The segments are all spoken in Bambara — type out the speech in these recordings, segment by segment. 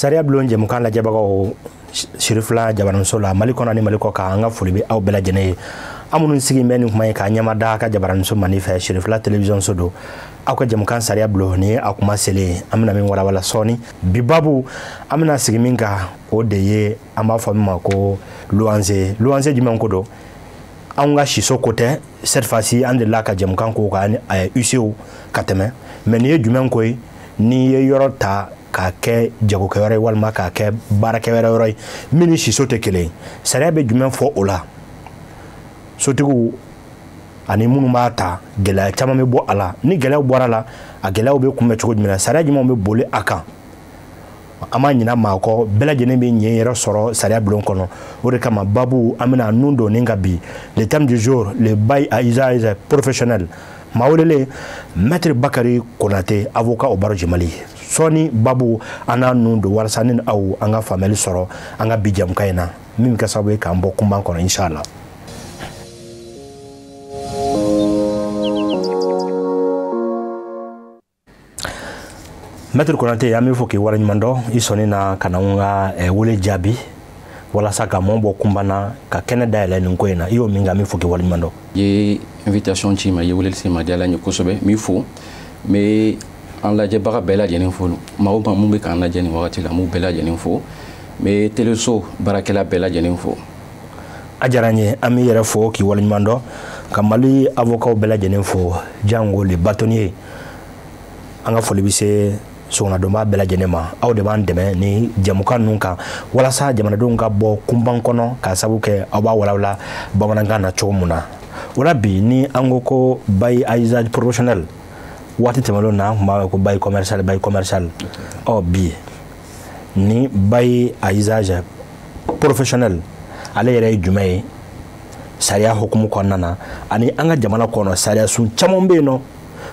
Sariya bulon jɛmukan lajɛbagaw Sirifila jabaraninso la Mali kɔnɔ ni Mali kɔ kan, an ka foli bɛ aw bɛɛ lajɛlen ye. An minnu sigi bɛ nin kuma ye k'a ɲɛmada ka jabaraninso mandi fɛ Sirifila télévision so don. Aw ka jɛmukan sariya bulon ni a kuma selen, an bɛna min walawala sɔɔni. Bi babu an bɛna sigi min kan, o de ye an b'a fɔ min ma ko luwanse. Luwanse jumɛn ko don? Anw ka siso ko tɛ, cette fois-ci an delila ka jɛmukan ko kan UCO ka tɛmɛ, mais nin ye jumɛn ko ye? N'i ye yɔrɔ ta k'a kɛ jagokɛyɔrɔ ye walima k'a kɛ baarakɛyɔrɔ yɔrɔ ye min ni siso tɛ kelen ye, sariya bɛ jumɛn fɔ o la? Sotigiw ani minnu b'a ta, gɛlɛya caman bɛ bɔ a la. Ni gɛlɛyaw bɔra la, a gɛlɛyaw bɛ kunbɛn cogo jumɛn na? Sariya jumɛnw bɛ boli a kan? An m'a ɲina maa kɔ, bɛɛ lajɛlen bɛ ɲɛ yɛrɛ sɔrɔ sariya bulon kɔnɔ. O de kama babu an bɛna nun don nin kan bi, le thème du jour, le bail à usage professionnel. Maa welelen, maître Bakary Konate, avocat au barreau du Mali. Sɔɔni babu an n'a nun don walasa ni aw an ka faamuyali sɔrɔ an ka bi jɛmukan in na, min bɛ kɛ sababu ye k'an bɔ kunban kɔnɔ, inshallah. Maître Konate, an bɛ fɔ k'i waleɲuman dɔn i sɔnni na ka na an ka wele jaabi walasa ka mɔn bɔ kunban na, ka kɛnɛ dayɛlɛ nin ko in na. I y'o min kɛ, an bɛ fɔ k'i waleɲuman dɔn. I ye invitation ci ma, i ye weleli se ma, diyara n ye kosɛbɛ. N b'i fo, n bɛ an lajɛbaga bɛɛ lajɛlen fo, maa o maa mun bɛ k'an lajɛ nin wagati la, n b'u bɛɛ lajɛlen fo. N bɛ teleso baarakɛla bɛɛ lajɛlen fo. A diyara n ye, an b'i yɛrɛ fo k'i waleɲuman dɔn, ka Mali avocat bɛɛ lajɛlen fo, jango le bâtonnier. An ka foli bɛ se sɔgɔnadonba bɛɛ lajɛlen ma. Aw de b'an dɛmɛ ni jɛmukan ninnu kan walasa jamanadenw ka bɔ kunban kɔnɔ, k'a sababu kɛ aw b'a walawala bamanankan na cogo mun na. O la bi, ni an ko ko bail à usage professionnel, waati tɛmɛnlenw na an tun b'a fɔ ko bail commercial, bail commercial. Ɔ bi ni bail à usage professionnel, ale yɛrɛ ye jumɛn ye sariya hukumu kɔnɔna na ani an ka jamana kɔnɔ? Sariya sun caman bɛ yen nɔ,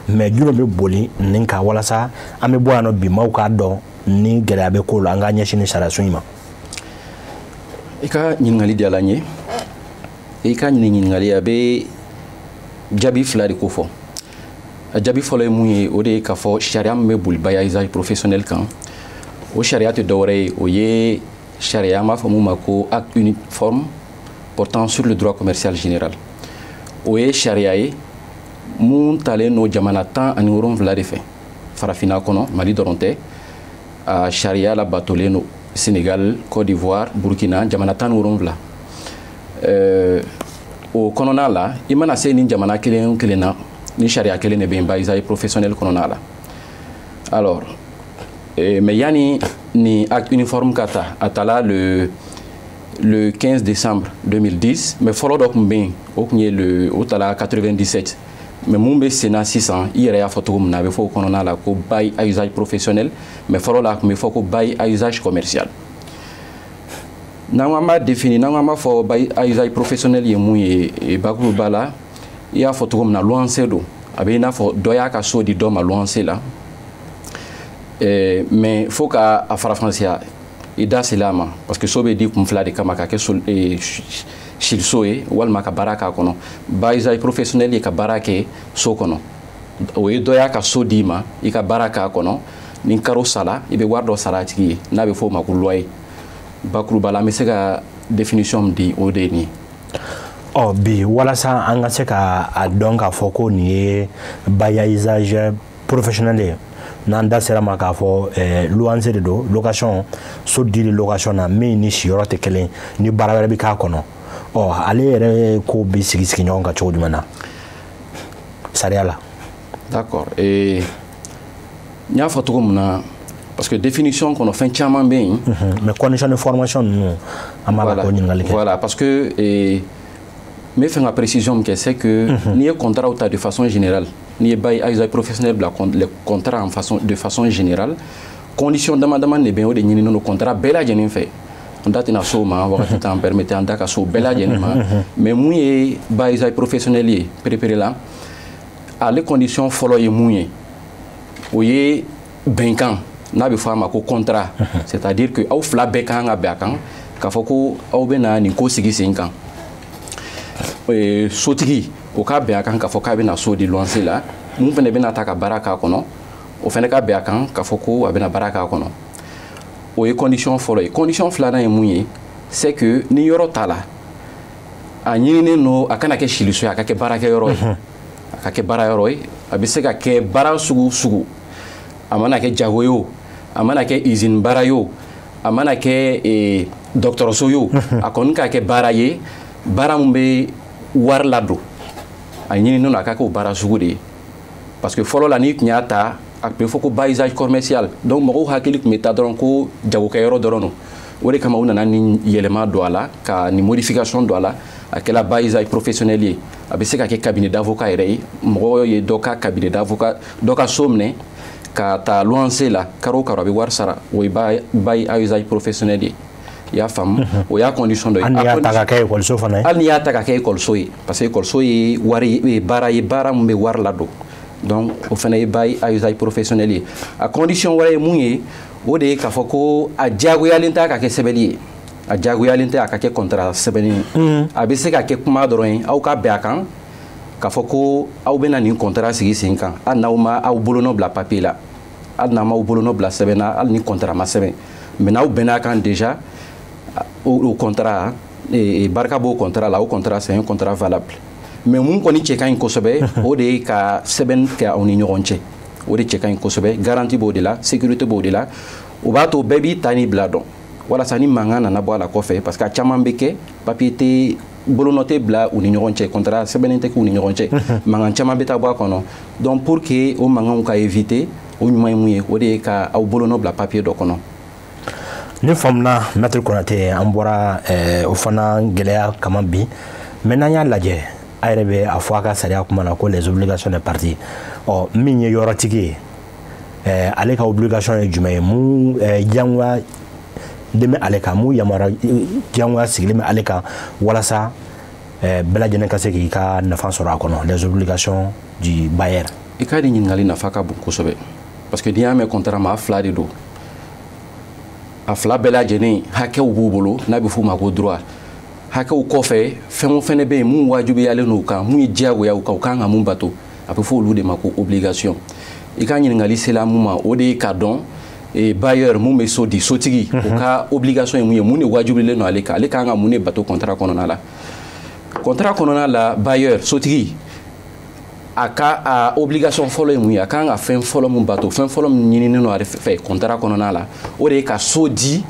mais jumɛn bɛ boli nin kan walasa an bɛ bɔ yan nɔ bi maaw k'a dɔn ni gɛlɛya bɛ ko la, an k'a ɲɛsin ni sariya sun in ma? I ka ɲininkali diyara n ye. I ka nin ɲininkali a bɛ jaabi fila de ko fɔ. A jaabi fɔlɔ ye mun ye? O de ye k'a fɔ sariya min bɛ boli bail à usage professionnel kan, o sariya tɛ dɔwɛrɛ ye, o ye sariya an b'a fɔ mun ma ko acte uniforme portant sur le droit commercial général. O ye sariya ye mun talen no jamana 17 de fɛ farafinna kɔnɔ, Mali dɔrɔn tɛ. A sariya labatolen no Sénégal, Côte d'Ivoire, Burkina, jamana 17. O kɔnɔna la, i mana se nin jamana kelen o kelen na, ni sariya kelen de bɛ yen bail usage professionnel kɔnɔna la. Alors, mais yani ni acte uniforme ka ta, a tala le 15 décembre 2010, mais fɔlɔ dɔ tun bɛ yen, o tun ye le o tala 97. Mais mun bɛ sen na sisan, i yɛrɛ y'a fɔ cogo min na, a bɛ fɔ o kɔnɔna la ko bail à usage professionnel, mais fɔlɔ la a tun bɛ fɔ ko bail à usage commercial. N'an ko an b'a définir, n'an ko an b'a fɔ bail à usage professionnel ye mun ye, bakuruba la, i y'a fɔ cogo min na, luwanse don. A bɛ i n'a fɔ dɔ y'a ka so di dɔ ma luwanse la, mais fo ka a faranfasiya, i da sela a ma, parce que so bɛ di kun fila de kama, ka kɛ siliso ye walima ka baara k'a kɔnɔ. Bail usage professionnel ye ka baara kɛ so kɔnɔ, o ye dɔ y'a ka so d'i ma i ka baara k'a kɔnɔ, ni karo sara i bɛ wari dɔ sara a tigi ye, n'a bɛ fɔ o ma ko loyer. Bakuruba la, an bɛ se ka définition min di, o de ye nin ye. Ɔ bi, walasa an ka se ka a dɔn k'a fɔ ko nin ye bail à usage professionnel ye, n'an da sera ma k'a fɔ luwanse de don, location, so dili location na min ni siyɔrɔ tɛ kelen, ni baara wɛrɛ bɛ k'a kɔnɔ, ɔ ale yɛrɛ ko bɛ sigi sigi ɲɔgɔn kan cogo jumɛn na sariya la? D'accord, n y'a fɔ cogo min na, parce que définition kɔnɔ fɛn caman bɛ yen. Mais condition de formation ninnu, an b'a la k'o ɲininkali kɛ. Voilà, parce que n bɛ fɛ ka précision min kɛ, c'est que n'i ye contrat ta de façon générale, n'i ye bail à usage professionnel bila les contrats en façon de façon générale, condition dama dama de bɛ yen, o de ɲininen don contrat bɛɛ lajɛlen fɛ. An da tɛna s'o ma, wagati t'an permettre an da ka s'o bɛɛ lajɛlen ma. Mais mun ye bail usage professionnel ye perepere la, ale condition fɔlɔ ye mun ye? O ye bɛnkan, n'a bɛ fɔ a ma ko contrat, c'est-à-dire que aw fila bɛɛ kan ka bɛn a kan k'a fɔ ko aw bɛna nin ko sigi sen kan. Sotigi o ka bɛn a kan k'a fɔ k'a bɛna so di luwanse la, mun fana bɛna ta ka baara k'a kɔnɔ, o fana ka bɛn a kan k'a fɔ ko a bɛna baara k'a kɔnɔ. O ye condition fɔlɔ ye. Condition filanan ye mun ye? C'est que ni yɔrɔ ta la, a ɲininen don a kana kɛ siliso ye, a ka kɛ baarakɛyɔrɔ ye. A ka kɛ baarayɔrɔ ye, a bɛ se ka kɛ baara sugu sugu, a mana kɛ jago ye o, a mana kɛ usine baara ye o, a mana kɛ dɔgɔtɔrɔso ye o, a kɔni ka kɛ baara ye, baara min bɛ wari ladon. A ɲininen don a ka kɛ o baara sugu de ye, parce que fɔlɔ la, n'i tun y'a ta, a tun bɛ fɔ ko bail usage commercial, donc mɔgɔw hakili tun bɛ taa dɔrɔn ko jagokɛyɔrɔ dɔrɔn don. O de kama u nana ni yɛlɛma don a la, ka ni modification don a la, a kɛla bail usage professionnel ye. A bɛ se ka kɛ cabinet d'avocat yɛrɛ ye. Mɔgɔ ye dɔ ka cabinet d'avocat, dɔ ka so minɛ ka taa luwanse la, karo o karo a bɛ wari sara, o ye bail à usage professionnel ye. I y'a faamu? O y'a condition dɔ ye. Hali n'i y'a ta ka kɛ ekɔliso fana ye? Hali n'i y'a ta ka kɛ ekɔliso ye, parce que ekɔliso ye wari baara ye, baara min bɛ wari ladon. Donc o fana ye bail à usage professionnel ye. A condition wɛrɛ ye mun ye? O de ye k'a fɔ ko a diyagoyalen t'a ka kɛ sɛbɛnni ye, a diyagoyalen tɛ a ka kɛ contrat sɛbɛnni ye. A bɛ se ka kɛ kuma dɔrɔn ye, aw ka bɛn a kan k'a fɔ ko aw bɛna nin contrat sigi sen kan, hali n'aw ma aw bolonɔ bila papier la, hali n'aw m'aw bolonɔ bila sɛbɛn na, hali ni contrat ma sɛbɛn, mais n'aw bɛn'a kan déjà, o contrat, barika b'o contrat la, o contrat, c'est un contrat valable. Mais mun kɔni cɛ ka ɲi kosɛbɛ, o de ye ka sɛbɛnni kɛ aw ni ɲɔgɔn cɛ. O de cɛ ka ɲi kosɛbɛ, garantie b'o de la, sécurité b'o de la. O b'a to bɛɛ b'i ta n'i bila dɔn, walasa ni mankan nana bɔ a la kɔfɛ, parce que a caman bɛ kɛ, papier tɛ, bolonɔ tɛ bila u ni ɲɔgɔn cɛ, contrat sɛbɛnni tɛ k'u ni ɲɔgɔn cɛ, mankan caman bɛ taa bɔ a kɔnɔ. Donc pour que o mankanw ka éviter, o ɲuman ye mun ye? O de ye ka aw bolonɔ bila papier dɔ kɔnɔ. Ni faamuna, maître Konate. An bɔra o fana gɛlɛya kama bi. Mais n'an y'a lajɛ, a yɛrɛ bɛ a fɔ a ka sariya kuma na ko les obligations des parties. Ɔ, min ye yɔrɔtigi ye, ale ka obligation ye jumɛn ye? Mun diyagoya den bɛ ale kan? Mun yamaruya diyagoya sigilen bɛ ale kan walasa bɛɛ lajɛlen ka se k'i ka nafa sɔrɔ a kɔnɔ? Les obligations du bailleur. I ka nin ɲininkali nafa ka bon kosɛbɛ, parce que n'i y'a mɛn contrat, maa fila de don. A fila bɛɛ lajɛlen hakɛw b'u bolo, n'a bɛ f'o ma ko droit. Hakɛw kɔfɛ, fɛn o fɛn bɛ yen mun wajibiyalen don u kan, mun ye diyagoya u kan, u kan ka mun bato, a bɛ fɔ olu de ma ko obligation. I ka ɲininkali sela mun ma, o de ye k'a dɔn bailleur, mun bɛ so di, sotigi, o ka obligation ye mun ye, mun de wajibilen don ale kan, ale kan ka mun de bato contrat kɔnɔna la. Contrat kɔnɔna la, bailleur, sotigi, a ka a obligation fɔlɔ ye mun ye? A kan ka fɛn fɔlɔ mun bato, fɛn fɔlɔ min ɲininen don ale fɛ contrat kɔnɔna la, o de ye ka so di,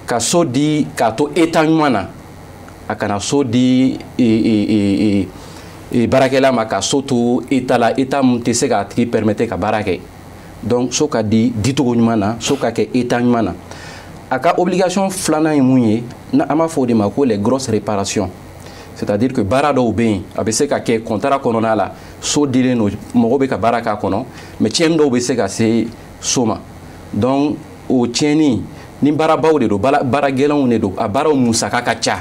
ka so di k'a to état ɲuman na. A kana so di baarakɛla ma ka so to état la, état mun tɛ se k'a tigi permettre ka baara kɛ. Donc so ka di dicogo ɲuman na, so ka kɛ état ɲuman na. A ka obligation filanan ye mun ye? An b'a fɔ o de ma ko les grosses réparations, c'est-à-dire que baara dɔw bɛ yen, a bɛ se ka kɛ contrat kɔnɔna la, so dilen don, mɔgɔw bɛ ka baara k'a kɔnɔ, mais tiɲɛni dɔw bɛ se ka se so ma. Donc o tiɲɛni ni baarabaw de don, baara gɛlɛnw de don, a baaraw musaka ka ca.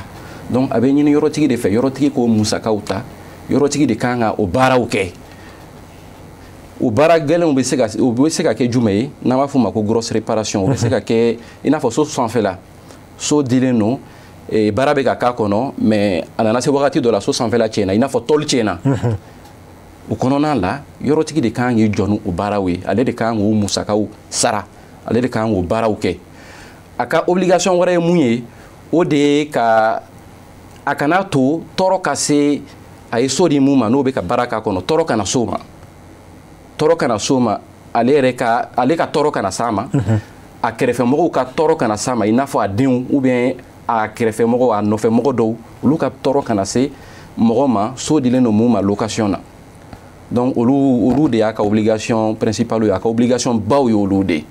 Donc a bɛ ɲini yɔrɔtigi de fɛ, yɔrɔtigi k'o musakaw ta, yɔrɔtigi de kan ka o baaraw kɛ. O baara gɛlɛnw bɛ se ka, o bɛ se ka kɛ jumɛn ye? N'an b'a f'o ma ko grosse réparation, o bɛ se ka kɛ i n'a fɔ so sanfɛla, so dilen don, baara bɛ ka k'a kɔnɔ, mais a nana se wagati dɔ la, so sanfɛla tiɲɛna, i n'a fɔ tôle tiɲɛna. O kɔnɔna la, yɔrɔtigi de kan k'i jɔ ni o baaraw ye, ale de kan k'o musakaw sara, ale de kan k'o baaraw kɛ. A ka obligation wɛrɛ ye mun ye? O de ye ka a kana to tɔɔrɔ ka se a ye so di mun ma, n'o bɛ ka baara k'a kɔnɔ, tɔɔrɔ kana s'o ma, tɔɔrɔ kana s'o ma, ale yɛrɛ ka, ale ka tɔɔrɔ kana s'a ma, a kɛrɛfɛmɔgɔw ka tɔɔrɔ kana s'a ma, i n'a fɔ a denw ou bien a kɛrɛfɛmɔgɔw, a nɔfɛmɔgɔ dɔw, olu ka tɔɔrɔ kana se mɔgɔ ma, so dilen don mun ma location na. Donc olu de y'a ka obligation principale ye, a ka obligation baw ye olu de ye.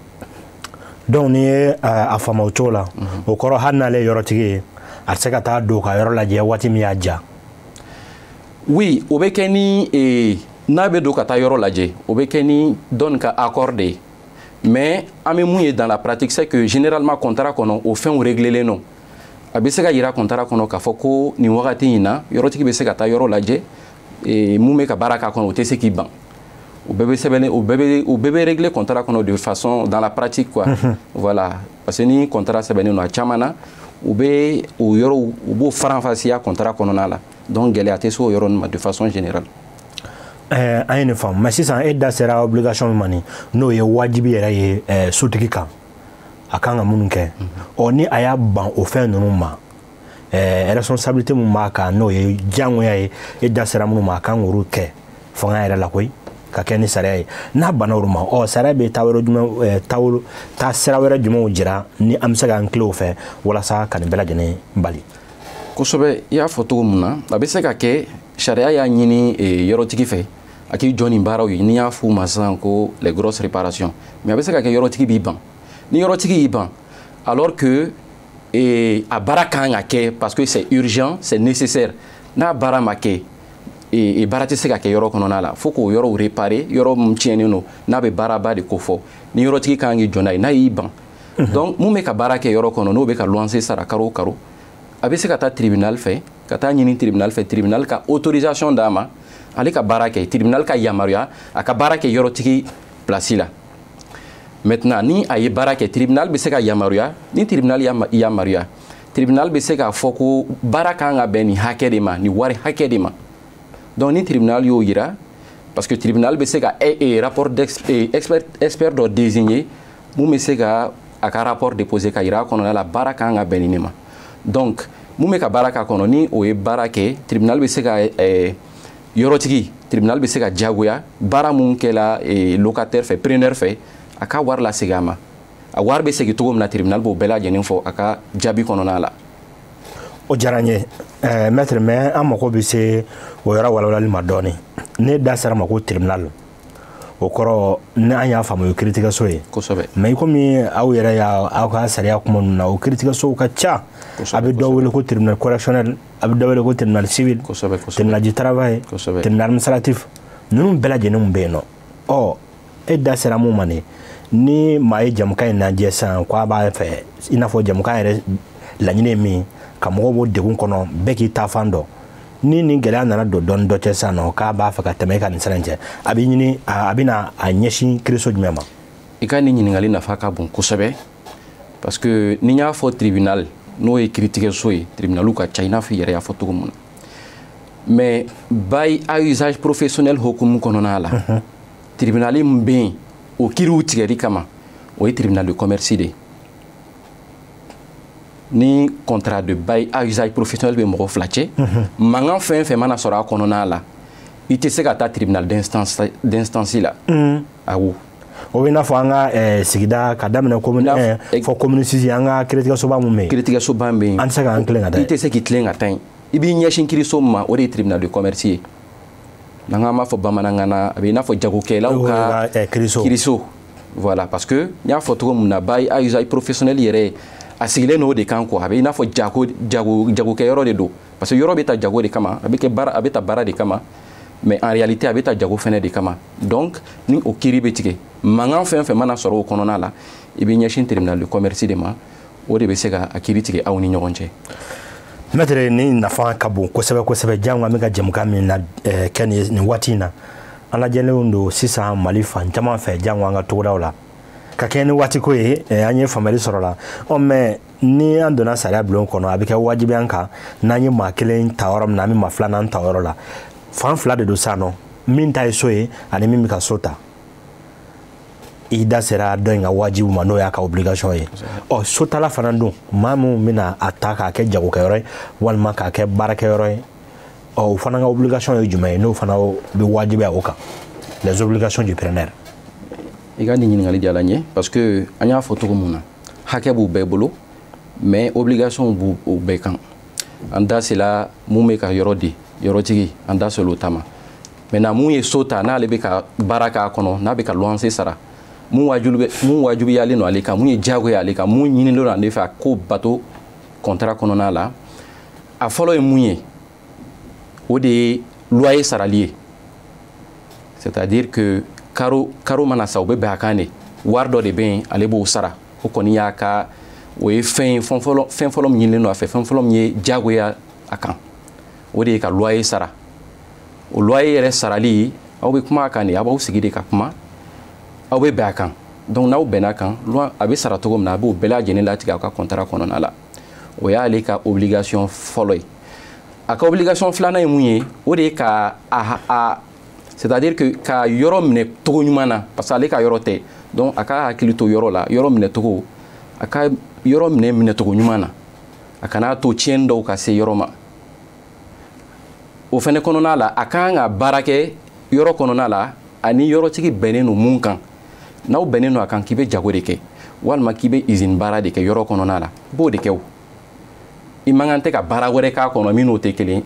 Donc n'i ye a faamu o cogo la, o kɔrɔ, hali n'ale ye yɔrɔtigi ye, a tɛ se ka taa don ka yɔrɔ lajɛ waati min y'a diya? Oui, o bɛ kɛ ni n'a bɛ don ka taa yɔrɔ lajɛ, o bɛ kɛ ni dɔnni ka accord de ye. Mais an bɛ mun ye dans la pratique, c'est que généralement contrat kɔnɔ, o fɛnw réglélen don. A bɛ se ka yira contrat kɔnɔ k'a fɔ ko nin wagati in na, yɔrɔtigi bɛ se ka taa yɔrɔ lajɛ, mun bɛ ka baara k'a kɔnɔ, o tɛ se k'i ban. O bɛɛ bɛ sɛbɛn, o bɛɛ bɛ régler contrat kɔnɔ de façon dans la pratique, quoi. Voilà, parce que ni contrat sɛbɛnnen don, a caman na, u bɛ o yɔrɔw, u b'o faranfasiya contrat kɔnɔna la. Donc gɛlɛya tɛ se o yɔrɔ ninnu ma de façon générale. An ye nin faamu. Mais sisan, e da sera obligation min ma nin, n'o ye wajibi yɛrɛ ye sotigi kan, a A kan ka minnu kɛ, ɔ ni a y'a ban o fɛn ninnu ma, responsabilité mun b'a kan, n'o ye diyagoya ye, e da sera minnu ma, a kan k'olu kɛ fanga yɛrɛ la koyi, ka kɛ ni sariya ye. N'a banna olu ma, ɔ sariya bɛ taa yɔrɔ jumɛn, taa sira wɛrɛ jumɛnw jira ni an bɛ se k'an tilen o fɛ walasa ka nin bɛɛ lajɛlen bali? Kosɛbɛ. I y'a fɔ cogo min na, a bɛ se ka kɛ sariya y'a ɲini yɔrɔtigi fɛ a k'i jɔ nin baaraw ye, n'i y'a f'u ma sisan ko les grosses réparations. Mais a bɛ se ka kɛ yɔrɔtigi b'i ban. Ni yɔrɔtigi y'i ban, alors que a baara kan ka kɛ parce que c'est urgent, c'est nécessaire, n'a baara ma kɛ, baara tɛ se ka kɛ yɔrɔ kɔnɔna la, fo k'o yɔrɔw réparer, yɔrɔ min tiɲɛnen don, n'a bɛ baaraba de ko fɔ, ni yɔrɔtigi kan k'i jɔ n'a ye, n'a y'i ban, donc mun bɛ ka baara kɛ yɔrɔ kɔnɔ, n'o bɛ ka luwanse sara karo o karo, a bɛ se ka taa tribunal fɛ, ka taa ɲini tribunal fɛ, tribunal ka autorisation d'a ma ale ka baara kɛ, tribunal ka yamaruya a ka baara kɛ yɔrɔtigi place la. Maintenant, ni a ye baara kɛ, tribunal bɛ se ka yamaruya. Ni tribunal yamaruya, tribunal bɛ se k'a fɔ ko baara kan ka bɛn nin hakɛ de ma, nin wari hakɛ de ma. Donc ni tribunal y'o yira, parce que tribunal bɛ se ka rapport d'expert, expert dɔ désigner mun bɛ se ka a ka rapport déposer ka yira a kɔnɔna la baara kan ka bɛn nin de ma. Donc mun bɛ ka baara k'a kɔnɔ, ni o ye baara kɛ, tribunal bɛ se ka yɔrɔtigi, tribunal bɛ se ka diyagoya baara mun kɛla locataire fɛ, preneur fɛ, a ka wari lasegin a ma. A wari bɛ segin cogo min na, tribunal b'o bɛɛ lajɛlen fɔ a ka jaabi kɔnɔna la. O diyara n ye, maître, mais an mago bɛ se o yɔrɔ walawalali ma dɔɔnin. Ne da sera ma ko tribunal, o kɔrɔ ni an y'a faamu, o ye kiiritigɛso ye. Kosɛbɛ. Mais i komi aw yɛrɛ y'a aw ka sariya kuma ninnu na, o kiiritigɛsow ka ca. A bɛ dɔ wele ko tribunal correctionnel, a bɛ dɔ wele ko tribunal civil, kosɛbɛ tribunal du travail, tribunal administratif, ninnu bɛɛ lajɛlen bɛ yen nɔ. Ɔ e da sera mun ma nin, ni maa ye jamukan in lajɛ sisan ko a b'a fɛ, i n'a fɔ jamukan yɛrɛ laɲini ye min ka mɔgɔw bɔ degun kɔnɔ, bɛɛ k'i ta fan dɔn, ni nin gɛlɛya nana don dɔɔni dɔ cɛ sisan nɔ, k'a b'a fɛ ka tɛmɛ e ka nin sira in cɛ, a bɛ ɲini, a bɛ na a ɲɛsin kiiriso jumɛn ma? I ka nin ɲininkali nafa ka bon kosɛbɛ, parce que ni n y'a fɔ tribunal, n'o ye kiiritigɛso ye, tribunaliw ka ca, i n'a fɔ i yɛrɛ y'a fɔ cogo min na. Mais bail à usage professionnel hokumu kɔnɔna la, tribunal min bɛ yen o kiiriw tigɛli kama, o ye tribunal de commerce de ye. Ni contrat de bail à usage professionnel bɛ mɔgɔ fila cɛ, mankan fɛn fɛn mana sɔrɔ a kɔnɔna la, i tɛ se ka taa tribunal d'instance la. Awɔ. O bɛ i n'a fɔ an ka sigida ka daminɛ commune 1 fɔ commune 6, an ka kiiritigɛsoba mun bɛ yen. Kiiritigɛsoba bɛ yen. An tɛ se k'an tilen ka taa yen. I tɛ se k'i tilen ka taa yen. I b'i ɲɛsin kiiriso min ma, o de ye tribunal de commerce ye. N'an k'an b'a fɔ bamanankan na, a bɛ i n'a fɔ jagokɛlaw ka kiiriso. Kiiriso, voilà, parce que n y'a fɔ cogo min na, bail à usage professionnel yɛrɛ, a sigilen don o de kan quoi. A bɛ i n'a fɔ jago jago jagokɛyɔrɔ de don, parce que yɔrɔ bɛ ta jago de kama, a bɛ kɛ baara, a bɛ ta baara de kama, mais en réalité a bɛ ta jago fɛnɛ de kama. Donc ni o kiiri bɛ tigɛ, mankan fɛn fɛn mana sɔrɔ o kɔnɔna la, i bɛ ɲɛsin tribunal de commerce de ma, o de bɛ se ka a kiiri tigɛ aw ni ɲɔgɔn cɛ. Maître, nin nafa ka bon kosɛbɛ kosɛbɛ. Jango an bɛ ka jɛmukan min na kɛ nin waati in na, an lajɛlenw don sisan Mali fan caman fɛ, jango an ka togodaw la, ka kɛɲɛ ni waati ko ye, an ye faamuyali sɔrɔ la. Ɔ mais ni an donna sariya bulon kɔnɔ, a bɛ kɛ wajibi an kan, n'an ye maa kelen ta yɔrɔ min na, an bɛ maa filanan ta yɔrɔ la. Fan fila de don sisan nɔ, min ta ye so ye ani min bɛ ka so ta. I da sera dɔ in ka wajibu ma, n'o y'a ka obligation ye. Ɔ sotala fana dun, maa min bɛna a ta k'a kɛ jagokɛyɔrɔ ye walima k'a kɛ baarakɛyɔrɔ ye, ɔ o fana ka obligation ye jumɛn ye, n'o fana bɛ wajibiya o kan, les obligations du preneur? I ka nin ɲininkali diyara n ye, parce que an y'a fɔ cogo min na, hakɛ b'u bɛɛ bolo, mais obligation b'u bɛɛ kan. An da sela mun bɛ ka yɔrɔ di, yɔrɔtigi, an da sela o ta ma. Maintenant, mun ye so ta, n'ale bɛ ka baara k'a kɔnɔ, n'a bɛ ka luwanse sara, mun wajibiyalen don ale kan, mun ye diyagoya ale kan, mun ɲinilen don ale fɛ a k'o bato contrat kɔnɔna la, a fɔlɔ ye mun ye? O de ye loyer sarali ye. C'est-à-dire que karo karo mana sa, u bɛ bɛn a kan de, wari dɔ de bɛ yen, ale b'o sara. O kɔni y'a ka, o ye fɛn ye, fɛn fɔlɔ min ɲinilen don a fɛ, fɛn fɔlɔ min ye diyagoya a kan, o de ye ka loyer sara. O loyer yɛrɛ sarali, aw bɛ kuma a kan de, aw b'aw sigi de ka kuma, aw bɛ bɛn a kan. Donc n'aw bɛnna a kan, a bɛ sara cogo min na, a b'o bɛɛ lajɛlen latigɛ aw ka contrat kɔnɔna la. O y'ale ka obligation fɔlɔ ye. A ka obligation filanan ye mun ye? O de ye ka a c'est-à-dire que ka yɔrɔ minɛ cogo ɲuman na, parce que ale ka yɔrɔ tɛ. Donc a ka hakili to yɔrɔ la, yɔrɔ minɛ cogo. A ka yɔrɔ minɛ minɛcogo ɲuman na, a kana to tiɲɛni dɔw ka se yɔrɔ ma. O fɛnɛ kɔnɔna la, a kan ka baara kɛ yɔrɔ kɔnɔna la ani yɔrɔtigi bɛnnen don mun kan. N'aw bɛnnen don a kan k'i bɛ jago de kɛ walima k'i bɛ usine baara de kɛ yɔrɔ kɔnɔna la, i b'o de kɛ o. I man kan tɛ ka baara wɛrɛ k'a kɔnɔ min n'o tɛ kelen.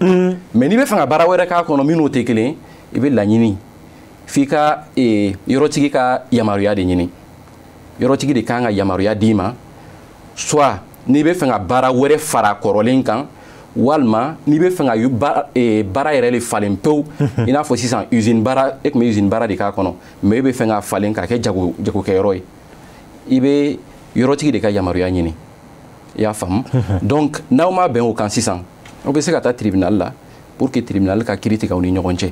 Mais n'i bɛ fɛ ka baara wɛrɛ k'a kɔnɔ min n'o tɛ kelen, i bɛ laɲini f'i ka yɔrɔtigi ka yamaruya de ɲini. Yɔrɔtigi de kan ka yamaruya d'i ma, soit n'i bɛ fɛ ka baara wɛrɛ fara kɔrɔlen kan, walima n'i bɛ fɛ ka baara yɛrɛ de falen pewu. I n'a fɔ sisan usine baara, e tun bɛ usine baara de k'a kɔnɔ, mais e bɛ fɛ ka falen k'a kɛ jagokɛyɔrɔ ye, i bɛ yɔrɔtigi de ka yamaruya ɲini. I y'a faamu? Donc n'aw ma bɛn o kan sisan, aw bɛ se ka taa tribunal la pour que tribunal ka kiiri tigɛ aw ni ɲɔgɔn cɛ.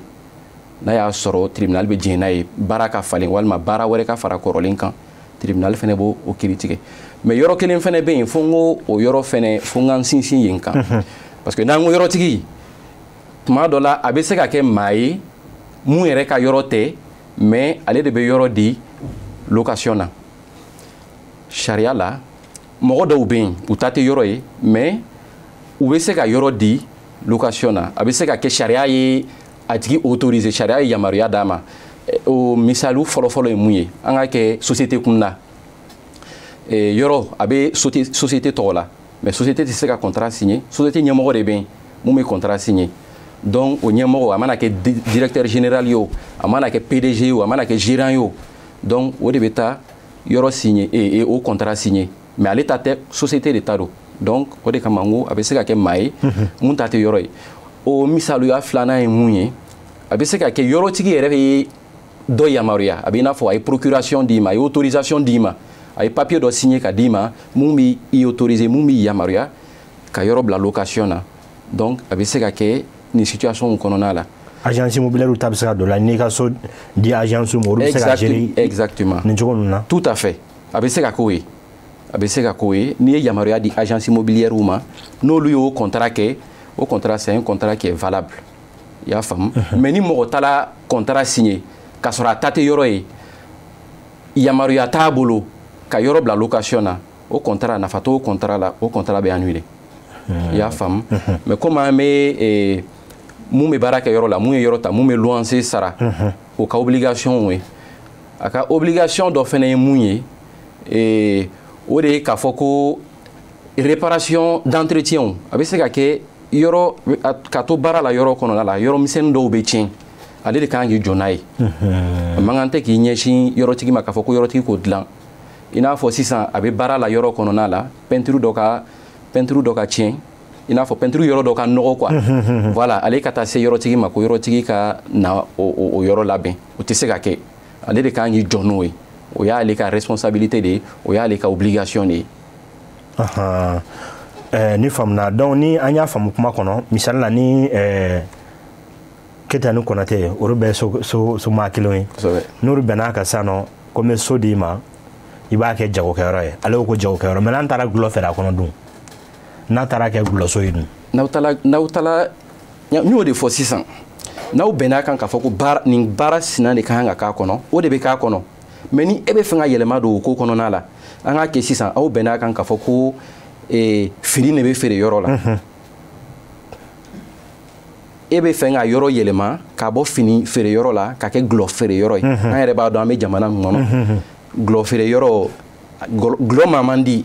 N'a y'a sɔrɔ tribunal bɛ jɛn n'a ye baara ka falen walima baara wɛrɛ ka fara kɔrɔlen kan, tribunal fɛnɛ b'o o kiiri tigɛ. Mais yɔrɔ kelen fɛnɛ bɛ yen, fo n ko o yɔrɔ fɛnɛ, fo n ka n sinsin yen kan, parce que n'an ko yɔrɔtigi, tuma dɔ la a bɛ se ka kɛ maa ye mun yɛrɛ ka yɔrɔ tɛ, mais ale de bɛ yɔrɔ di location na. Sariya la, mɔgɔ dɔw bɛ yen, u ta tɛ yɔrɔ ye, mais u bɛ se ka yɔrɔ di location na. A bɛ se ka kɛ sariya ye a tigi autoriser, sariya ye yamaruya d'a ma. O misaliw fɔlɔfɔlɔ ye mun ye? An ka kɛ société kunda, yɔrɔ a bɛ société tɔgɔ la, mais société tɛ se ka contrat signer. Société ɲɛmɔgɔ de bɛ yen mun bɛ contrat signer. Donc o ɲɛmɔgɔ, a mana kɛ directeur général ye o, a mana kɛ PDG ye o, a mana kɛ gérant ye o, donc o de bɛ taa yɔrɔ signer, o contrat signer, mais ale ta tɛ, société de ta don. Donc o de kama n ko a bɛ se ka kɛ maa ye mun ta tɛ yɔrɔ ye. O misaliya filanan ye mun ye? A bɛ se ka kɛ yɔrɔtigi yɛrɛ bɛ dɔ yamaruya, a bɛ i n'a fɔ a ye procuration d'i ma, a ye autorisation d'i ma, a ye papier dɔ signer ka d'i ma mun b'i autoriser, mun b'i yamaruya ka yɔrɔ bila location na. Donc a bɛ se ka kɛ nin situation kɔnɔna la. Agence immobilière ta bɛ se ka don la, n'i ka so di agence ma, olu bɛ se ka gérer. Exactement. Nin cogo ninnu na. Tout à fait, a bɛ se ka k'o ye, a bɛ se ka k'o ye. N'i ye yamaruya di agence immobilière ma, n'olu y'o contrat kɛ, o contrat, c'est un contrat qui est valable. I y'a faamu? Mais ni mɔgɔ taara contrat signer k'a sɔrɔ a ta tɛ yɔrɔ ye, yamaruya t'a bolo ka yɔrɔ bila location na, o contrat, nafa t'o contrat la, o contrat bɛ annuler. I y'a faamu? Mais comme an bɛ mun bɛ baara kɛ yɔrɔ la, mun ye yɔrɔ ta, mun bɛ luwanse sara, o ka obligation ye, a ka obligation dɔ fɛnɛ ye mun ye? O de ye k'a fɔ ko réparation d'entretien, a bɛ se ka kɛ yɔrɔ ka to baara la yɔrɔ kɔnɔna la, yɔrɔ misɛnnin dɔw bɛ tiɲɛ, ale de kan k'i jɔ n'a ye. A man kan tɛ k'i ɲɛsin yɔrɔtigi ma k'a fɔ ko yɔrɔtigi k'o dilan. I n'a fɔ sisan a bɛ baara la yɔrɔ kɔnɔna la, peinture dɔ ka tiɲɛ, i n'a fɔ peinture yɔrɔ dɔ ka nɔgɔ quoi, voilà, ale ka taa se yɔrɔtigi ma ko yɔrɔtigi ka na o yɔrɔ labɛn, o tɛ se ka kɛ. Ale de kan k'i jɔ n'o ye, o y'ale ka responsabilité de ye, o y'ale ka obligation de ye. Ni faamuna. Donc ni an y'a faamu kuma kɔnɔ, misali la, ni Keyita ni Konate, olu bɛɛ so so maa kelen ye, n'olu bɛn'a kan sisan nɔ ko n bɛ so d'i ma, i b'a kɛ jagokɛyɔrɔ ye, ale ko ko jagokɛyɔrɔ, mais n'an taara gulɔ feere a kɔnɔ dun, n'a taara kɛ gulɔso ye dun? N'aw taala, n y'o de fɔ sisan, n'aw bɛnn'a kan k'a fɔ ko baara nin baara sina de kan ka k'a kɔnɔ, o de bɛ k'a kɔnɔ. Mais ni e bɛ fɛ ka yɛlɛma don o ko kɔnɔna la, an k'a kɛ sisan aw bɛnn'a kan k'a fɔ ko fini de bɛ feere yɔrɔ la, e bɛ fɛ ka yɔrɔ yɛlɛma k'a bɔ fini feere yɔrɔ la ka kɛ gulɔ feere yɔrɔ ye. An yɛrɛ b'a dɔn an bɛ jamana min kɔnɔ, gulɔ feere yɔrɔ, gulɔ ma man di.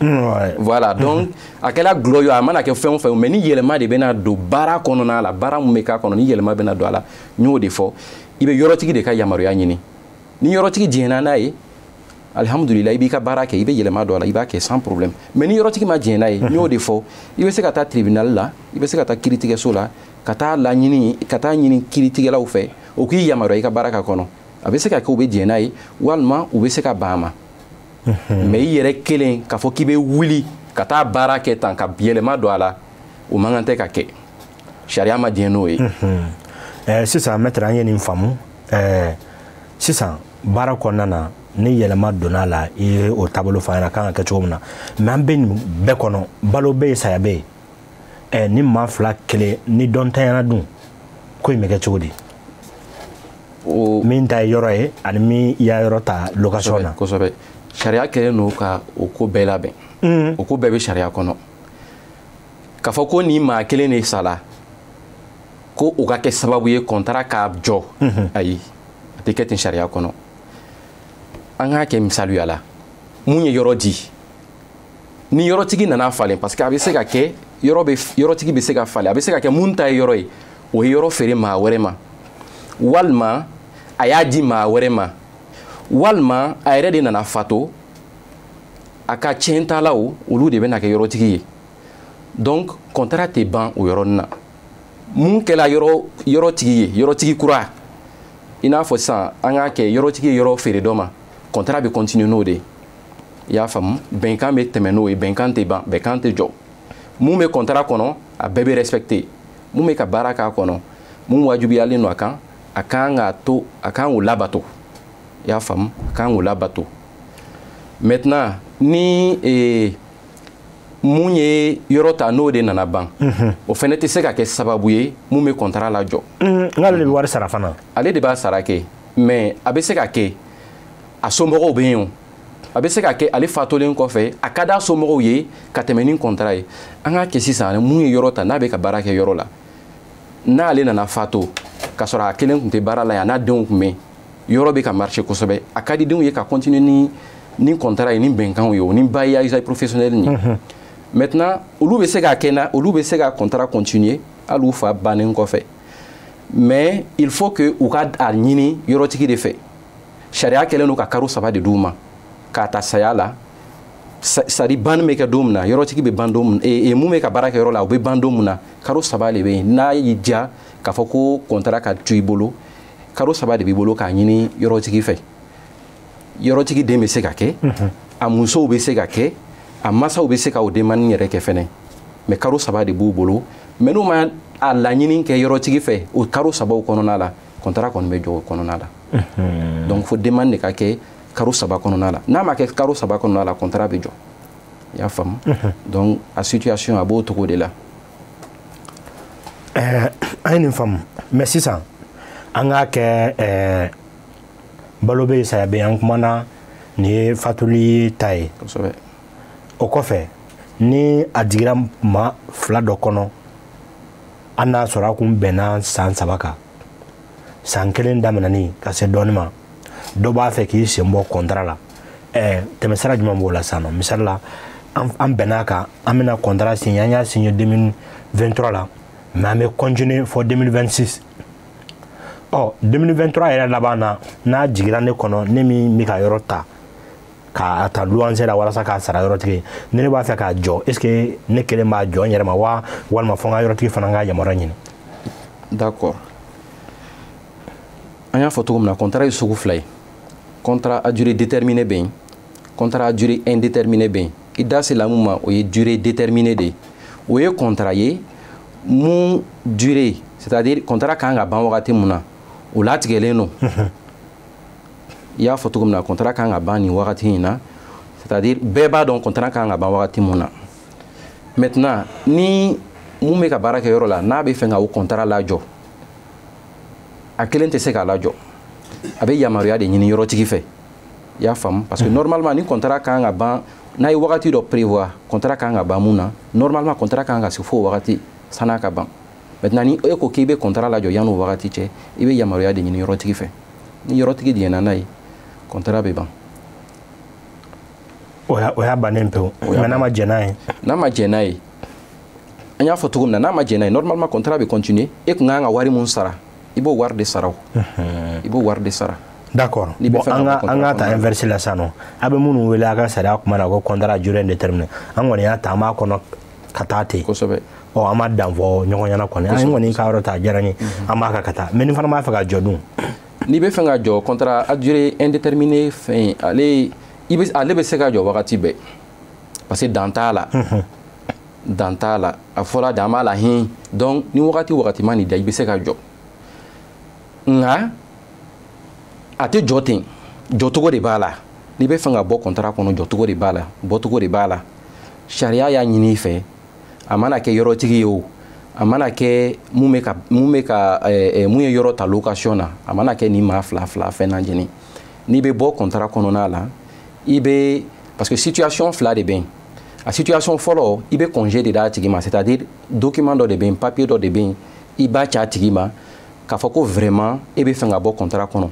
Voilà, donc a kɛla gulɔ ye, a mana kɛ fɛn o fɛn, mais ni yɛlɛma de bɛna don baara kɔnɔna la, baara mun bɛ k'a kɔnɔ, ni yɛlɛma bɛna don a la, n y'o de fɔ, i bɛ yɔrɔtigi de ka yamaruya ɲini. Ni yɔrɔtigi jɛnna n'a ye, alihamudulila, i b'i ka baara kɛ, i bɛ yɛlɛma don a la, i b'a kɛ sans problème. Mais ni yɔrɔtigi ma jɛn n'a ye, n y'o de fɔ, i bɛ se ka taa tribunal la, i bɛ se ka taa kiiritigɛso la, ka taa laɲini, ka taa ɲini kiiritigɛlaw fɛ o k'i yamaruya i ka baara ka kɔnɔ. A bɛ se ka kɛ u bɛ jɛn n'a ye, walima u bɛ se ka ban a ma. Mais i yɛrɛ kelen k'a fɔ k'i bɛ wuli ka taa baara kɛ tan ka yɛlɛma don a la, o man kan tɛ ka kɛ, sariya ma diɲɛ n'o ye. Sisan maître, an ye nin faamu. Sisan baara kɔnɔna na, ni yɛlɛma donna a la, i ye o taabolo fɔ an ɲɛna, kan ka kɛ cogo min na. Mais an bɛ nin bɛɛ kɔnɔ, balo bɛ yen, saya bɛ yen. Ni maa fila kelen ni dɔn tanyana dun, ko in bɛ kɛ cogo di? Min ta ye yɔrɔ ye ani min y'a yɔrɔ ta location na. Kosɛbɛ, sariya kɛlen don ka o ko bɛɛ labɛn. O ko bɛɛ bɛ sariya kɔnɔ. K'a fɔ ko nin maa kelen de sala ko o ka kɛ sababu ye contrat k'a jɔ, ayi, a tɛ kɛ ten sariya kɔnɔ. An k'a kɛ misaliya la, mun ye yɔrɔ di, ni yɔrɔtigi nana falen, parce que a bɛ se ka kɛ yɔrɔ bɛ, yɔrɔtigi bɛ se ka falen, a bɛ se ka kɛ mun ta ye yɔrɔ ye, o ye yɔrɔ feere maa wɛrɛ ma, walima a y'a di maa wɛrɛ ma, walima a yɛrɛ de nana fato, a ka tiɲɛtalaw olu de bɛna kɛ yɔrɔtigi ye. Donc contrat tɛ ban o yɔrɔnin na. Mun kɛla yɔrɔtigi ye, yɔrɔtigi kura, i n'a fɔ sisan an k'a kɛ yɔrɔtigi ye yɔrɔ feere dɔ ma, contrat bɛ continuer n'o de ye. I y'a faamu? Bɛnkan bɛ tɛmɛ n'o ye, bɛnkan tɛ ban, bɛnkan tɛ jɔ. Mun bɛ contrat kɔnɔ, a bɛɛ bɛ respecter. Mun bɛ ka baara k'a kɔnɔ, mun wajibiyalen don a kan, a kan k'a to, a kan k'o labato. I y'a faamu? A kan k'o labato. Maintenant, ni mun ye yɔrɔ ta, n'o de nana ban, o fɛnɛ tɛ se ka kɛ sababu ye mun bɛ contrat lajɔ. N'ale de bɛ wari sara fana. Ale de b'a sara kɛ, mais a bɛ se ka kɛ a somɔgɔw bɛ yen o. A bɛ se ka kɛ ale fatolen kɔfɛ, a ka d'a somɔgɔw ye ka tɛmɛ ni contrat ye. An k'a kɛ sisan, mun ye yɔrɔ ta, n'a bɛ ka baara kɛ yɔrɔ la, n'ale nana fato k'a sɔrɔ a kelen tun tɛ baara la yan, n'a denw tun bɛ yen, yɔrɔ bɛ ka marcher kosɛbɛ, a ka di denw ye ka continuer ni contrat ye, ni bɛnkanw ye, o ni bail à usage professionnel nin. Maintenant, olu bɛ se k'a kɛ na, olu bɛ se ka contrat continuer hali u fa bannen kɔfɛ, mais il faut que u ka a ɲini yɔrɔtigi de fɛ. Sariya kɛlen don ka karo 3 de d'u ma k'a ta saya la, c'est à dire banni bɛ kɛ don min na, yɔrɔtigi bɛ ban don min, mun bɛ ka baara kɛ yɔrɔ la, o bɛ ban don min na, karo 3 de bɛ yen. N'a y'i diya k'a fɔ ko contrat ka to i bolo, karo 3 de b'i bolo k'a ɲini yɔrɔtigi fɛ. Yɔrɔtigi den bɛ se ka kɛ, a musow bɛ se ka kɛ, a masaw bɛ se ka o demande yɛrɛ kɛ fɛnɛ, mais karo 3 de b'u bolo. Mais n'u ma a laɲini kɛ yɔrɔtigi fɛ o karo 3 kɔnɔna la, contrat kɔni bɛ jɔ o kɔnɔna la. Donc fo demande de ka kɛ karo 3 kɔnɔna la. N'a ma kɛ karo 3 kɔnɔna la, contrat bɛ jɔ. I y'a faamu? Donc a situation a b'o cogo de la. An ye nin faamu, mais sisan an k'a kɛ balo bɛ yen, saya bɛ yen, an kumana nin ye fatuli ta ye. Kosɛbɛ. O kɔfɛ, ni a jigira maa 2 dɔ kɔnɔ, an n'a sɔrɔ a kun bɛnna san 3 kan, san 1 daminɛni ka se dɔɔni ma, dɔ b'a fɛ k'i sen bɔ contrat la, tɛmɛsira jumɛn b'o la sisan nɔ? Misali la, an bɛn'a kan, an bɛna contrat signer, an y'a signer 2023 la, mais an bɛ continuer fɔ 2026. Ɔ 2023 yɛrɛ laban na, n'a jigira ne kɔnɔ, ne min bɛ ka yɔrɔ ta k'a ta luwanse la walasa k'a sara yɔrɔtigi, ni ne b'a fɛ k'a jɔ, est ce que ne kelen b'a jɔ n yɛrɛ ma wa, walima fo n ka yɔrɔtigi fana ka yamaruya ɲini? D'accord. An y'a fɔ cogo min na, contrat ye sugu 2 ye. Contrat à durée déterminée bɛ yen, contrat à durée indéterminée bɛ yen. I da sela mun ma, o ye durée déterminée de ye. O ye contrat ye mun durée, c'est à dire contrat kan ka ban wagati mun na, o latigɛlen don. I y'a fɔ cogo min na, contrat kan ka ban nin wagati in na, c'est à dire bɛɛ b'a dɔn contrat kan ka ban wagati mun na. Maintenant, ni mun bɛ ka baara kɛ yɔrɔ la, n'a bɛ fɛ ka o contrat lajɔ, a kelen tɛ se k'a lajɔ, a bɛ yamaruya de ɲini yɔrɔtigi fɛ. I y'a faamu? Parce que normalement, ni contrat kan ka ban, n'a ye wagati dɔ prévoir contrat kan ka ban mun na, normalement contrat kan ka se fo o wagati san'a ka ban. Maintenant, ni e ko k'i bɛ contrat lajɔ yan'o wagati cɛ, i bɛ yamaruya de ɲini yɔrɔtigi fɛ. Ni yɔrɔtigi diɲɛna n'a ye, contrat bɛ ban. O y'a bannen pewu. Mais n'a ma jɛn n'a ye? N'a ma jɛn n'a ye, an y'a fɔ cogo min na, n'a ma jɛn n'a ye, normalement contrat bɛ continuer. E kun kan ka wari mun sara, i b'o wari de sara o. I b'o wari de sara. D'accord. Bon, an ka ta inverse la sisan nɔ. A bɛ minnu wele a ka sariya kuma na ko contrat durée indéterminée, an kɔni y'a ta, an b'a kɔnɔ ka taa ten. Kosɛbɛ. Ɔ an ma dan fɔ ɲɔgɔn ɲɛna kɔni. An kɔni ka yɔrɔ ta, a diyara n ye, an b'a kan ka taa. Mais ni fana b'a fɛ ka jɔ dun? N'i bɛ fɛ ka jɔ, contrat à durée indéterminée fɛn, ale i bɛ, ale bɛ se ka jɔ wagati bɛɛ, parce que dan t'a la. Dan t'a la, a fɔra dan b'a la hin. Donc ni wagati wagati ma nin da, i bɛ se ka jɔ. Nka a tɛ jɔ ten, jɔcogo de b'a la. N'i bɛ fɛ ka bɔ contrat kɔnɔ, jɔcogo de b'a la, bɔcogo de b'a la. Sariya y'a ɲini i fɛ, a mana kɛ yɔrɔtigi ye o, a mana kɛ mun bɛ ka mun bɛ ka mun ye yɔrɔ ta location na, a mana kɛ nin maa fila fila fɛn na jeni, n'i bɛ bɔ contrat kɔnɔna la, i bɛ, parce que situation 2 de bɛ yen. A situation fɔlɔ, i bɛ congé de d'a tigi ma, c'est à dire document dɔ de bɛ yen, papier dɔ de bɛ yen, i b'a ci a tigi ma k'a fɔ ko vraiment e bɛ fɛ ka bɔ contrat kɔnɔ.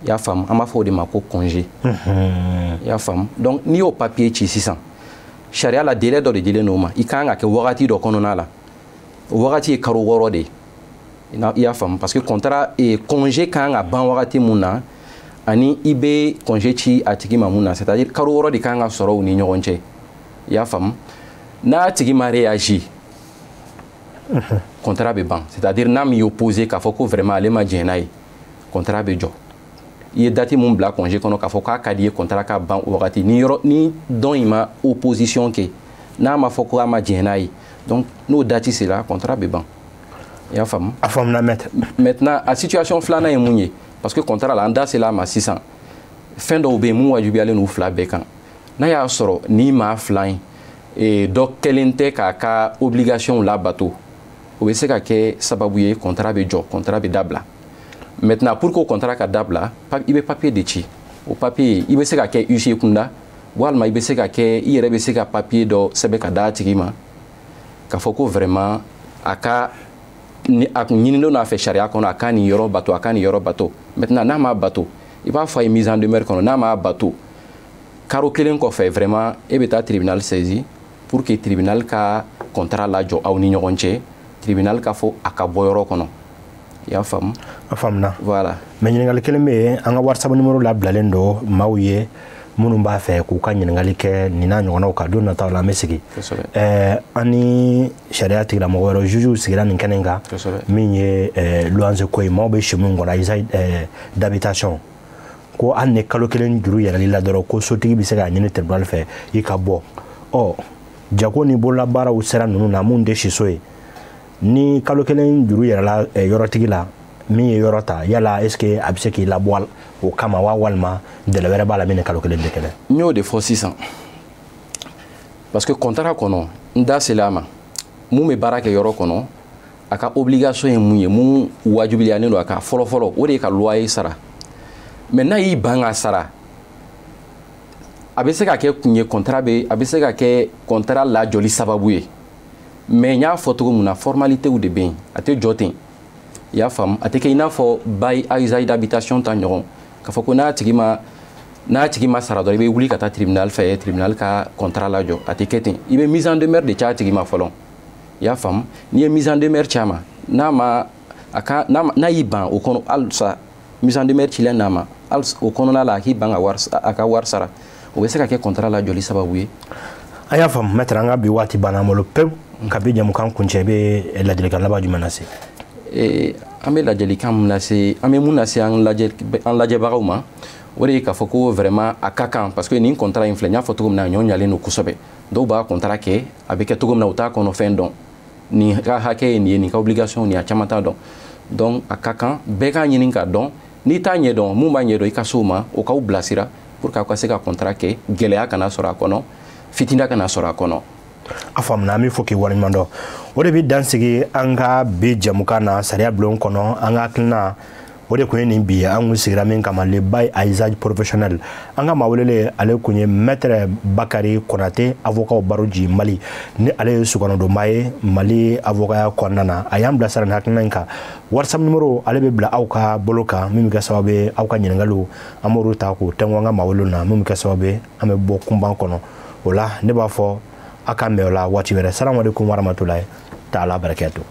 I y'a faamu? An b'a fɔ o de ma ko congé. I y'a faamu? Donc n'i y'o papier ci sisan, sariya la, délai dɔ de dilen don o ma, i kan ka kɛ wagati dɔ kɔnɔna la. O wagati ye kalo 6 de ye. I y'a faamu? Parce que contrat congé kan ka ban wagati mun na ani i bɛ congé ci a tigi ma mun na, c'est à dire kalo 6 de kan ka sɔrɔ u ni ɲɔgɔn cɛ. I y'a faamu? N'a tigi ma réagi, contrat bɛ ban. C'est à dire n'a m'i opposé k'a fɔ ko vraiment ale ma jɛn n'a ye, contrat bɛ jɔ. I ye date mun bila congé kɔnɔ k'a fɔ k'a ka di ye contrat ka ban o wagati, ni yɔrɔ ni dɔn in ma opposition kɛ, n'a ma fɔ ko a ma jɛn n'a ye, donc n'o date sera, contrat bɛ ban. I y'a faamu? A faamuna, maître. Maintenant, a situation filanan ye mun ye? Parce que contrat la, an da sera a ma sisan, fɛn dɔw bɛ yen mun wajibiyalen n'u fila bɛɛ kan. N'a y'a sɔrɔ ni maa fila in dɔ kɛlen tɛ k'a ka obligation labato, o bɛ se ka kɛ sababu ye contrat bɛ jɔ, contrat bɛ dabila. Maintenant, pour que o contrat ka dabila, i bɛ papier de ci. O papier, i bɛ se ka kɛ huissier kunda, walima i bɛ se ka kɛ i yɛrɛ bɛ se ka papier dɔ sɛbɛn ka d'a tigi ma k'a fɔ ko vraiment a ka ni a kun ɲinilen don a fɛ sariya kɔnɔ, a ka nin yɔrɔ bato, a ka nin yɔrɔ bato. Maintenant, n'a m'a bato, i b'a fɔ a ye mise en demeure kɔnɔ, n'a m'a bato, karo kelen kɔfɛ, vraiment e bɛ taa tribunal saisi pour que tribunal ka contrat lajɔ aw ni ɲɔgɔn cɛ, tribunal ka fɔ a ka bɔ yɔrɔ kɔnɔ. I y'a faamu? A faamuna. Voilà. Mais ɲininkali kelen bɛ yen, an ka WhatsApp numéro labilalen don maaw ye minnu b'a fɛ k'u ka ɲininkali kɛ nin n'a ɲɔgɔnnaw kan, don nataw la an bɛ sigi. An ni sariya tigilamɔgɔ wɛrɛ, jugew sigira nin kɛnɛ kan, min ye luwanse ko ye, maaw bɛ si min kɔnɔ, usage d'habitation, ko hali ni kalo kelen juru yɛlɛli la dɔrɔn, ko sotigi bɛ se k'a ɲini tribunal fɛ i ka bɔ. Ɔ, jago ni bololabaaraw sera ninnu na, mun tɛ siso ye, ni kalo kelen juru yɛlɛla yɔrɔtigi la min ye yɔrɔ ta, yala est ce que a bɛ se k'i labɔ o kama wa, walima délai wɛrɛ b'a la min ni kalo kelen tɛ kelen? N y'o de fɔ sisan, parce que contrat kɔnɔ, n da sela a ma, mun bɛ baara kɛ yɔrɔ kɔnɔ, a ka obligation ye mun ye, mun wajibiyalen don a kan fɔlɔ fɔlɔ, o de ye ka loyer sara. Mais n'a y'i ban ka sara, a bɛ se ka kɛ kun ye contrat bɛ, a bɛ se ka kɛ contrat lajɔli sababu ye. Mais n y'a fɔ cogo min na, formalitéw de bɛ yen, a tɛ jɔ ten. I y'a faamu? A tɛ kɛ i n'a fɔ bail à usage d'habitation ta ɲɔgɔn, k'a fɔ ko n'a tigi ma sara dɔrɔn, i bɛ wuli ka taa tribunal fɛ, tribunal ka contrat lajɔ. A tɛ kɛ ten. I bɛ mise en demeure de ci a tigi ma fɔlɔ. I y'a faamu? N'i ye mise en demeure ci a ma, n'a ma a ka n'a y'i ban o kɔnɔ, halisa mise en demeure cilen n'a ma, hali o kɔnɔna la, a k'i ban ka wari, a ka wari sara, o bɛ se ka kɛ contrat lajɔli sababu ye. An y'a faamu, maître. An ka bi waati banna an bolo pewu. Ka bi jamukan kuncɛ, i bɛ ladilikan laban jumɛn lase? An bɛ ladilikan mun lase, an bɛ mun lase an lajɛ an lajɛbagaw ma, o de ye k'a fɔ ko vraiment a ka kan, parce que nin contrat in filɛ, n y'a fɔ cogo min na, a ɲɔ ɲalen don kosɛbɛ. Dɔw b'a contrat kɛ, a bɛ kɛ cogo min na, u t'a kɔnɔ fɛn dɔn, nin ka hakɛ ye nin ye, nin ka obligation nin, a caman t'a dɔn. Donc a ka kan bɛɛ k'a ɲini k'a dɔn. N'i t'a ɲɛdɔn, mun b'a ɲɛdɔn, i ka s'o ma, o k'aw bilasira pour que aw ka se ka contrat kɛ, gɛlɛya kana sɔrɔ a kɔnɔ, fitina kana sɔrɔ a kɔnɔ. A faamuna, an bɛ fɔ k'i waleɲuman dɔn. O de bɛ dan sigi an ka bi jamukan na sariya bulon kɔnɔ. An ka hakilina, o de kun ye nin bi ye, an kun sigira min kama, le bail à usage professionnel. An ka maa welelen, ale kun ye maître Bakari Konate, avocat barreau du Mali, ni ale ye sugandonmaa ye Mali avocat kɔnɔna na. A y'an bilasira nin hakilina in kan. WhatsApp numéro, ale bɛ bila aw ka bolo kan, min bɛ kɛ sababu ye aw ka ɲininkaliw, an b'olu ta k'o tɛnku an ka maa welelenw na, min bɛ kɛ sababu ye an bɛ bɔ kunban kɔnɔ. O la, ne b'a fɔ a ka mɛn o la waati wɛrɛ. Salamalekun warahmatulahi taala barakatu.